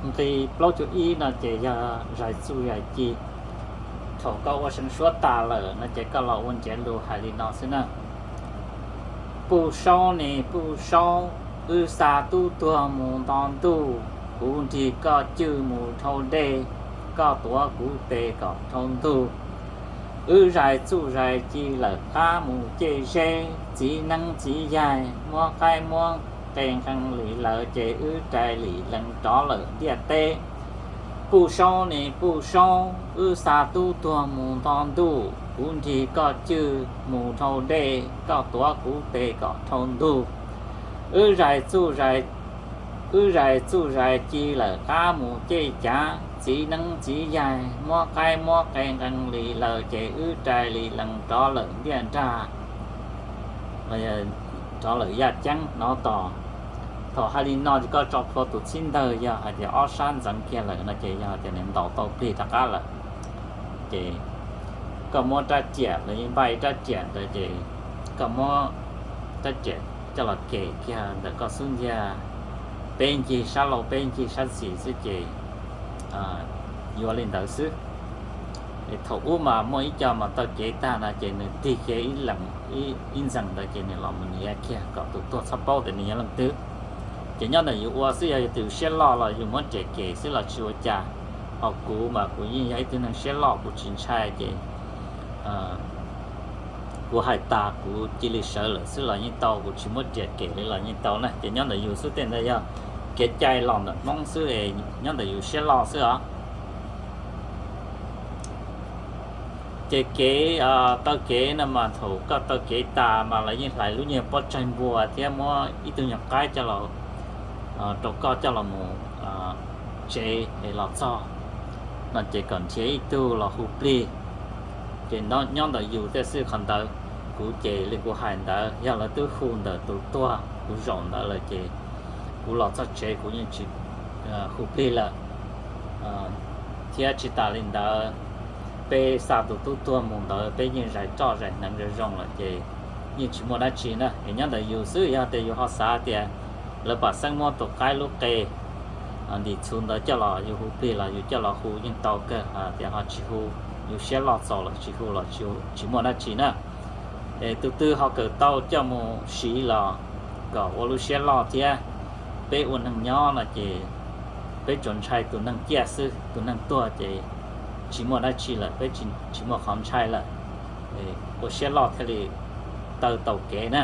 nqi plaub caug ib no ces yog zais txuj zais ci. Thaum koj ua seev suab tas lawm no ces koj los ua ntsiav lus hais li no xwb na: Puj saub ne puj saub, wb xa tub tuag mus nto ntuj, kuv nrig koj cwj mus dhau dej, koj tuav kuv tes kom dhau ntug. Wb zais txuj zais ci lawm qab mus cem zeb, txiv neeb txiv yaig muab qaib muab qe nqee li lawm ces wb rais li lees rov lawm ntiaj teb. Puj saub ne puj saub, wb xa tub tuag mus nto ntuj, kuv nrig koj cwj mus dhau dej, koj tuav kuv tes kom dhau ntug. Wb zais txuj zais, wb zais txuj zais ci lawm qab mus cem cav, txiv neeb txiv yaig muab qaib muab qe nqee li lawm ces wb rais li lees rov lawm ntiaj nrag, rov lawm yaj ceeb no tos. Thaum hais li no ces koj tso plhuav tus txhib ntawg, yog hais tias ob sab ntxeev kiag lawm no ces yog hais tias nws ntaus tau plig rov qab lawm. Ces koj muab rab riam los yeej npaj ib rab riam ntawd ces koj muab rab riam coj los kem kiag ntawm koj xub ntiag, peb ncig sab laug peb ncig sab xis xwb ces yuav li ntawd xwb. Thaum ub mas muaj ib co mas taw kev tag no ces nws tig kiag ib lees, ib ntxees ntawd ces nws los mus niav kiag kom tus tuag txhob paub tias nws yog leej twg. Ces nyob ntawm yus ua xwb, yog yus tus siab loj los yus muab riam kem xwb los tsis ua cas. Ho kuv mas kuv yeej yog ib tug neeg siab loj, kuv tsis ntshai ces kuv hais tas kuv cia li sawv lawm xwb los yeej tau, kuv tsis muab riam kem li los yeej tau na. Ces nyob ntawm yus xwb, tej ntawd yog kev cai los ntawm Hmoob xwb es nyob ntawm yus siab loj xwb os. Ces kev, taw kev no mas thaum koj taw kev tas mas lawv yeej hlais lub nyuag pob tsaig npua thiab muab ib tug nyuag qaib coj los rau koj coj los mus tsev es los txog no ces kom nrhiav ib tug los hu plig. Ces nyob ntawm yus tej xwb qhov ntawd, kuv ces li kuv hais ntawd, yog lawv twb hu ntawm tus tuag kuv zaum ntawd lawm ces kuv los txog tsev kuv yeej tsis hu plig lawm. Thiab tsis tas li ntawd, peb xa tus tub tuag mus ntawd peb yeej zais roj zais hneev zoo zoo lawm ces yeej tsis muaj dab tsi na. Es nyob ntawm yus xwb, yog tias yus ho xav tias lawv pam xeeb muab tus qaib lub qe ntim txhuv ntawd coj los yus hu plig los yus coj los hu yeej tau kawg, tias ho tsis hu, yus siab loj txaus los tsis hu los tsis muaj dab tsi na. Es tus twg ho kawm tau coj mus siv los kom ua lub siab loj thiab. Peb ua neeg nyob no ces peb tsuas ntshai tus neeg ciaj xwb, tus neeg tuag ces tsis muaj dab tsi lawm, peb tsis muaj qhov ntshai lawm. Ua siab loj thiaj li taw tau kev na.